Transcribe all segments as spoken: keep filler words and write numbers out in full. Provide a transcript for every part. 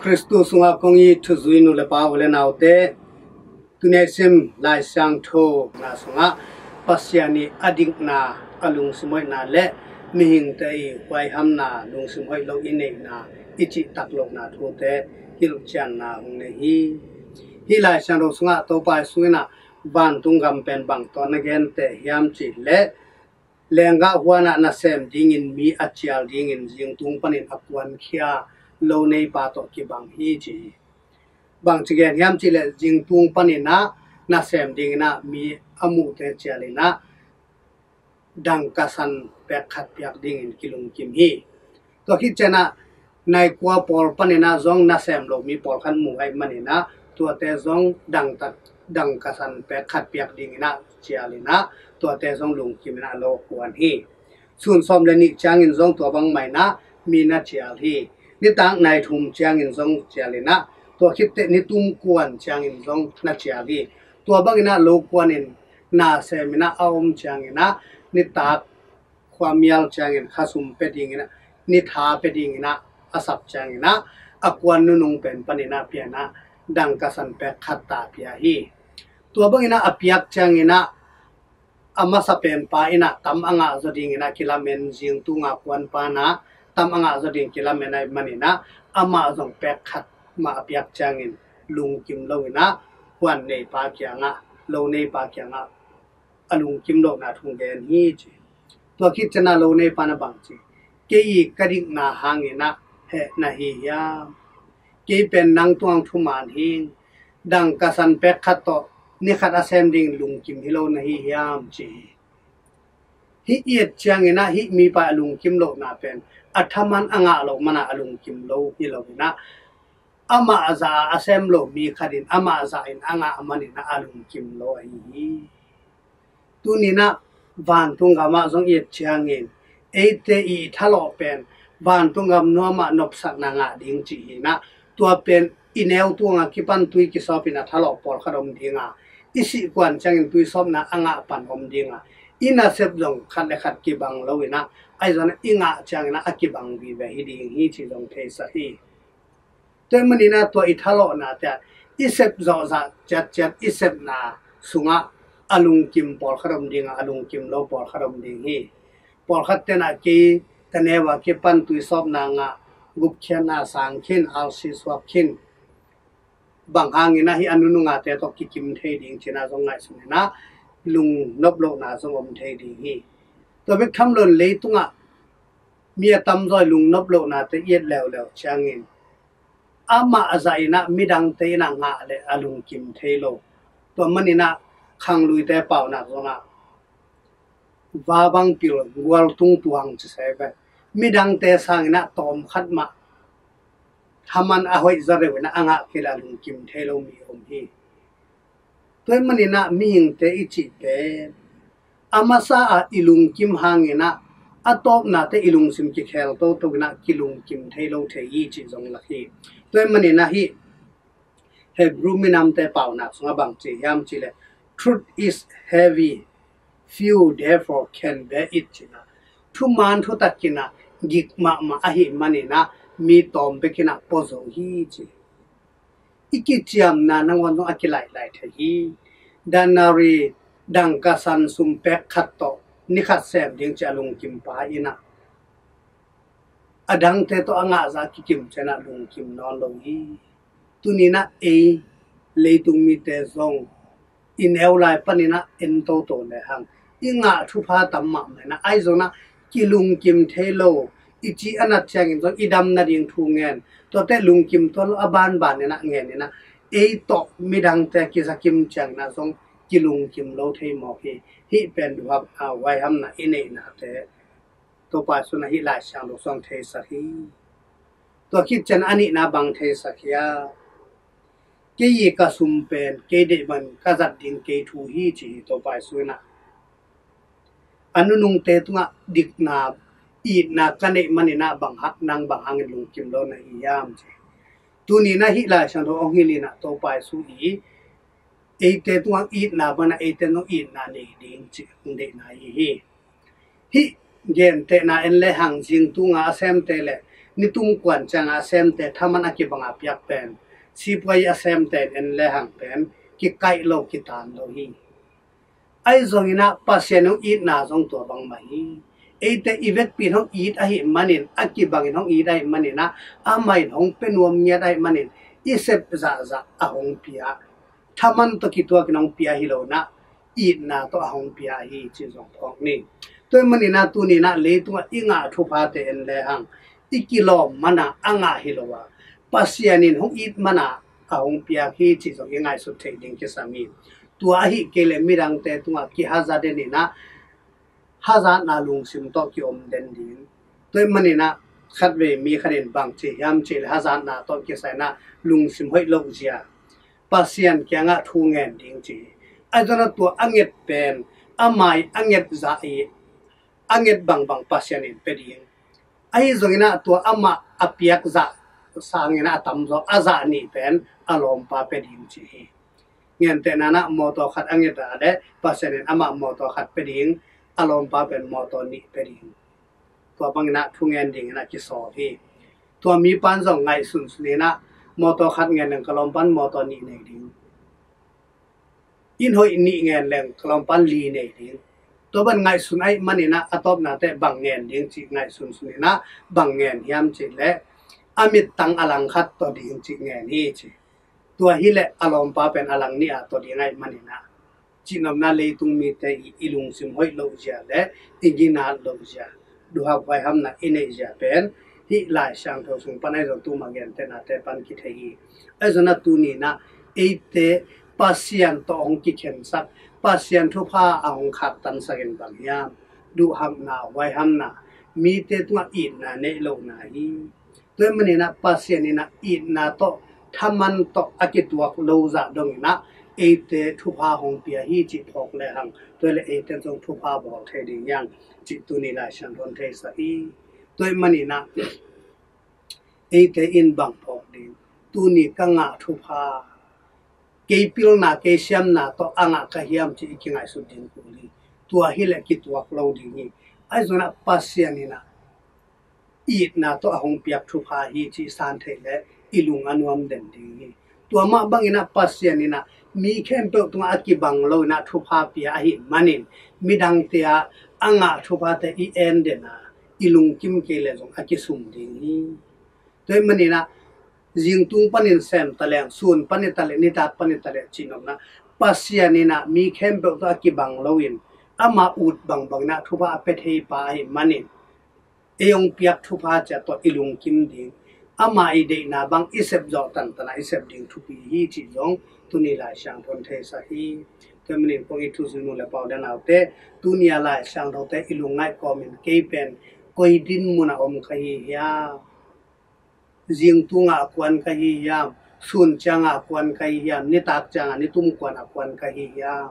Khristu sungah kong it thuzui nu le pa u le naute, tuni i sim Lai Siangtho na sungah Pasian i a dikna, a lungsim hoihna le mihingte i huaihamna, lungsim hoih lo i neihna, i cihtak lohna thute hilhcianna hong nei hi. Hih Lai Siangtho sungah Topa Jesu in ah vantung gam pen bang tawh na genteh hiam cih leh, lenggah huanah nasem dingin mi a cial dingin zingtung panin a kuankhia lo neipa tawh kibang hi ci hi. Bangci gen hiam cih leh zingtung panin ah nasem dingin ah mi a muhte cialin ah dangkasan pek khat piak dingin kilungkim hi. Tua khit ciangin ah naikua pawl panin ah zong nasem lo mi pawlkhat mu ahih manin ah tuate zong dangtak, dangkasan pek khat piak dingin ah cialin ah tuate zong lungkimin ah lo kuan hi. Sun sawm le nih ciangin zong tua bangmah in ah mi na cial hi. Nitak nai thum ciangin zong cialin ah tua khit teh nitum kuan ciangin zong na cial hi. Tua bangin ah lo kuanin nasemin ah a om ciangin ah nitak khuamial ciangin khasum pia dingin ah, nitha pia dingin ah a sap ciangin ah a kuan nunung pen panin ah pian ah dangkasan pek khat ta pia hi. Tua bangin ah a piak ciangin ah a masa penpa in ah tam a ngah zaw dingin ah kilamen, zingtunga kuanpa in ah tam a ngah zaw ding kilamen ahih manin ah amah zong pek khat mah a piak ciangin lungkim loin ah huan neipa kiangah, lo neipa kiangah a lungkim lohna thu gen hi ci. Tua khit ciangin ah lo neipa in ah bang ci, kei i ka dikna hangin ah heh na hi hiam? Kei pen nang tungah thuman hing, dangkasan pek khat tawh ni khat a sem ding lungkim hi lo na hi hiam ci hi. Hih i et ciangin ah hih mipa a lungkim lohna pen a thaman a ngah loh man ah a lungkim lo hi loin ah amah zah a sem lo mi khat in amah zah in a ngah manin ah a lungkim lo ahi hi. Tuni in ah vantung gamah zong i et ciangin eite i thalawh pen vantung gam nuamah nopsakna ngah ding ci hi in ah tua pen i neu tungah kipan tui kisawpin a thalawh pawlkhat om ding a, i sih kuan ciangin tuisawpna a ngah pan om ding a, i nasep zong khat le khat kibang loin ah ahi zongin ah i ngah ciangin ah a kibang vive hi ding hi ci zong theisak hi. Tua ahih manin ah tua i thalawhnate ah i sep zawhzah ciatciat i sepna sungah a lungkim pawlkhat om ding a, a lungkim lo pawlkhat om ding hi. Pawlkhat ten ah kei ka neu a kipan tuisawpna ngah, gupkhiatna sang khin, alsi suak khin, bang hangin ah hih a nunungate tawh kikim thei ding ci-in ah zong ngaihsun in ah lungnop lohna zong om thei ding hi. Tua bek tham loin leitungah mi a tamzaw i lungnop lohnate i et leuleu ciangin amah a zah in ah midangte in ah ngah leh a lungkim thei lo. Tua manin ah khangluite paunak zongah vabang pil gualtung tuang ci se ve. Midangte sangin ah tawmkhat mah thaman a hoih zaw deuh in ah a ngah kei leh a lungkim thei lo mi om hi. Tua ahih manin ah mihingte i cih pen a masa ah i lungkim hangin ah a tawpnate i lungsim kikhel toto in ah kilungkim thei lo thei hi cih zong lak hi. Tua ahih manin ah hih Hebrew minamte paunak sungah bang ci hiam cih leh, "Truth is heavy, few therefore can bear it," ci-in ah thuman thutak in ah gik mahmah ahih manin ah mi tawm bek in ah pua zo hi ci. I kiciamna nangawn zong a kilaihlai thei hi. Danari dangkasan sum pek khat tawh ni khat sem ding ci a lungkimpa in ah a dangte tawh a ngah zah kikim ciangin ah lungkim nawn lo hi. Tuni in ah ei leitung mite zong i neu lai panin ah en toto lehang i ngah thupha tam mahmah in ah ahi zongin ah kilungkim thei lo, i cih a nat ciangin zong i dam nading thu ngen, tuate lungkim tuan lo a banban in ah ngen in ah ei tawh midangte kizakim ciangin ah zong kilungkim lo thei mawk hi. Hih pen duhap a huaihamna i neihnate Topa Jesu in ah hih Lai Siangtho sungah theisak hi. Tua khit ciangin a nihna bang theisak hiam? Kei i ka sum pen kei deih bangin ka zat ding kei thu hi ci hi Topa Jesu in ah. A nunungte tungah dikna, itna ka neih manin ah bang hang, nang bang hangin lungkim lo na hi hiam ci. Tuni in ah hih Lai Siangtho hong hilh in ah Topa Jesu i eite tungah itna bang in ah eite tungah itna nei ding ci hong deihna hi hi. Hih gentehna en lehang zingtunga a semte le Nitum kuan ciangah a semte thaman a kibang a piak pen sipuai a semte in en lehang pen kikaih lo, kitan lo hi. Ahi zongin ah Pasian hong itna zong tua bangmah hi. Eite i vekpi in hong it ahih manin, a kibangin hong it ahih manin ah, amah in hong pia nuam ngiat ahih manin i sep zahzah a hong pia, thaman tawh kituakin hong pia hi lo in ah, itna tawh a hong pia hi cih zong phawk ni. Tua ahih manin ah tuni in ah leitungah i ngah thuphate en lehang i kilawm man a a ngah hi lo a, Pasian in hong it man a a hong piak hi cih zong i ngaihsut theih ding kisam hi. Tua ahih kei leh midangte tungah kihaza den in ah hazatna lungsim tawh kiom den ding. Tua ahih manin ah khatvei mi khat in bang ci hiam cih leh hazatna tawh kisai in ah lungsim hoih loh zia, Pasian kiangah thu ngen ding ci hi. Ahi zongin ah tua a nget pen amah i a nget zah i a nget bangbang Pasian in pia ding. Ahi zongin ah tua amah a piak zah sangin ah a tamzaw a zah nih pen a lawmpa pia ding ci hi. Gentehna in ah mawtaw khat a nget a leh Pasian in amah mawtaw khat pia ding, a lawmpa pen mawtaw nih pia ding. Tua bangin ah thu ngen dingin ah kisawl hi. Tua mipa in zong ngaihsunsun in ah mawtaw khat ngen leng ka lawmpa in mawtaw nih nei ding. Inn hoih nih ngen leng ka lawmpa in li nei ding. Tua bang ngaihsun ahih manin ah a tawpna teh bang ngen ding cih ngaihsunsun in ah bang ngen hiam cih leh a mittang a langkhat taw ding cih ngen hi ci. Tua hi leh a lawmpa pen a lang nih a taw ding ahih manin ah, cihnopna leitung mite i, i lungsim hoih loh zia leh i ginat loh zia, duhhap huaihamna i neih zia pen hih Lai Siangtho sung pan ahi zong tuma gentehnate pan kithei hi. Ahi zongin ah tuni in ah eite Pasian tawh hong kikhensak, Pasian thupha a hong khaktansak in bang hiam? Duhhapna, huaihamna, mite tungah itna neih lohna hi. Tua ahih manin ah Pasian in ah itna tawh, thaman tawh a kituak lo zah dongin ah eite thupha hong pia hi cih phawk lehang, tua leh eite zong thupha bawl thei ding hiam cih tuni Lai Siangtho in theisak hi. Tua ahih manin ah eite in bang phawk ding? Tuni ka ngah thupha, kei pilna, kei siamna tawh a ngah ka hiam cih i kingaihsut ding kul hi. Tua hi leh kituak lo ding hi. Ahi zongin ah Pasian in ah itna tawh a hong piak thupha hi cih san theih leh i lung a nuam den ding hi. Tua mah bangin ah Pasian in ah mi khempeuh tungah a kibang lo in ah thupha pia ahih manin, midangte a a ngah thuphate i en den a, i lungkim kei leh zong a kisum ding hi. Tua ahih manin ah zingtung panin sem ta leng, sun pan i ta leh, nitak pan i ta leh, cihnopna, Pasian in ah mi khempeuh tawh a kibang lo in, ama ut bangbang in ah thupha a pia thei pa ahih manin, ei hong piak thupha ciat tawh i lungkim ding, ama i deihna bang i sep zawh tantan a i sep ding thupi hi cih zong tuni Lai Siangtho in theisak hi. Tua ahih manin kong it thu zui nu leh pau, u leh naute, tuni a Lai Siangthote i lungngaih kawmin kei pen koi dinmun ah om ka hi hiam? Zingtung ah a kuan ka hi hiam? Sun ciang ah a kuan ka hi hiam? Nitak ciang ah, nitum kuan a kuan ka hi hiam?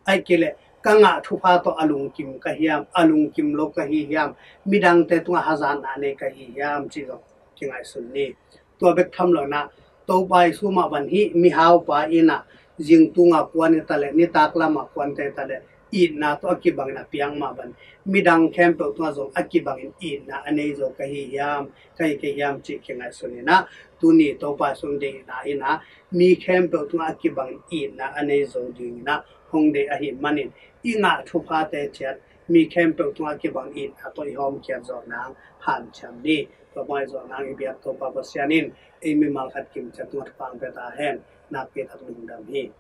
Ahih kei leh ka ngah thupha tawh a lungkim ka hiam, a lungkim lo ka hi hiam? Midangte tungah hazatna nei ka hi hiam cih zong kingaihsun ni. Tua bek tham lo in ah, Topa Jesu mah bang hih mihaupa in ah zingtung ah kuan i ta leh, nitak lam ah kuan i ta leh, itna tawh a kibangin a piak mah bang midang khempeuh tungah zong a kibangin itna a nei zo ka hi hiam, ka hi kei hiam cih kingaihsun in ah, tuni Topa Jesu deihna in ah mi khempeuh tungah a kibangin itna a nei zo dingin ah hong deih ahih manin, i ngah thuphate ciat mi khempeuh tungah a kibang itna tawh i hawmkhiat zawh nang hanciam ni. Tua bang i zawh nang i biak Topa Pasian in ei mimal khat kim ciat tungah thupha hong pia ta hen. Nakpi tak lungdam hi.